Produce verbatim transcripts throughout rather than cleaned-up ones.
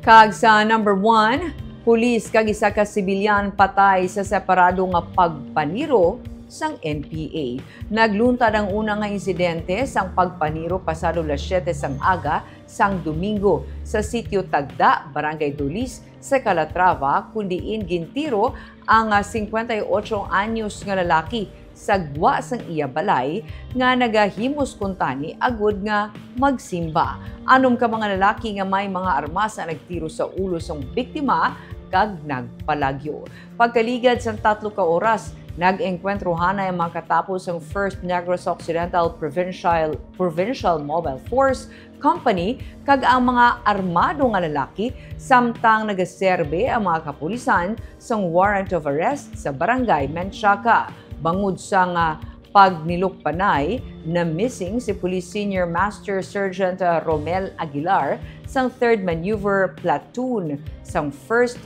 Kag sa number one, pulis kag isa ka sibilyan patay sa separado nga pagpaniro sang N P A. Nagluntad ang una nga insidente sang pagpaniro pasado las siyete sang aga sang Domingo sa Sitio Tagda, Barangay Dolis, sa Calatrava, kun diin gintiro ang, ah, singkwenta y ocho anyos nga lalaki sa gwa sang iya balay nga nagahimos kuntani agud nga magsimba. Anom ka mga lalaki nga may mga armas ang nagtiro sa ulo sang biktima kag nagpalagyo. Pagkaligad sang tatlo ka oras, nag-engkwentrohanay ang mga katapo sang First Negros Occidental Provincial, Provincial Mobile Force Company kag ang mga armado nga lalaki, samtang nagaserbe ang mga kapulisan sang warrant of arrest sa Barangay Menchaca. Bangod sang, ah, pagnilukpanay, na-missing si Police Senior Master Sergeant, ah, Romel Aguilar sang Third Maneuver Platoon sang First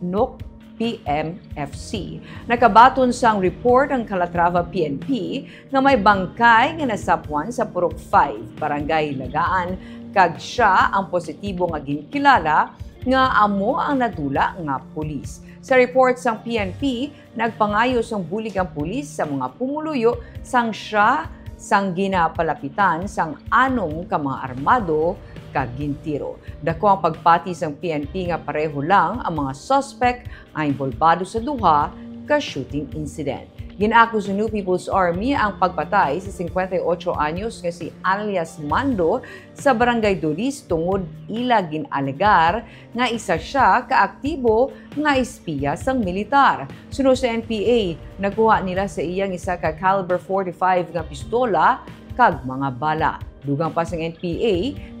NOC P M F C. Nakabaton sang report ang Calatrava P N P nga may bangkay nga nasapwan sa Purok five, Barangay Hilagaan, kag sia ang positibo nga ginkilala nga amo ang nadula nga pulis. Sa report sang P N P, nagpangayo sang bulig ang pulis sa mga pumuluyo sang sia sang ginapalapitan sang anom ka mga armado kag gintiro. Dako ang pagpati sang P N P nga pareho lang ang mga suspek ang inbolbado sa duha ka shooting incident. Gin-akos sa New People's Army ang pagpatay sa singkwenta y ocho anyos nga si alias Mando sa Barangay Dolis tungod ila gin-alegar nga isa sia ka aktibo nga espiya sang militar. Suno sa N P A, nakuha nila sa iya ang isa ka caliber forty-five nga pistola kag mga bala. Dugang pa sang N P A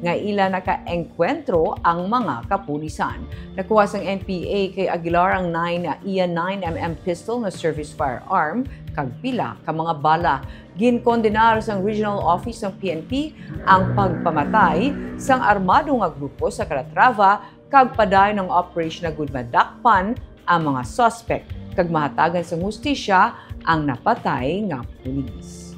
nga ila naka-engkwentro ang mga kapulisan. Nakuha sang N P A kay Aguilar ang nine, iya nine M M pistol nga service firearm kag pila ka mga bala. Ginkondenar sang Regional Office sang P N P ang pagpamatay sang armado nga grupo sa Calatrava kag padayon ang operation agud madakpan ang mga suspek kag mahatagan sang hustisya ang napatay nga pulis.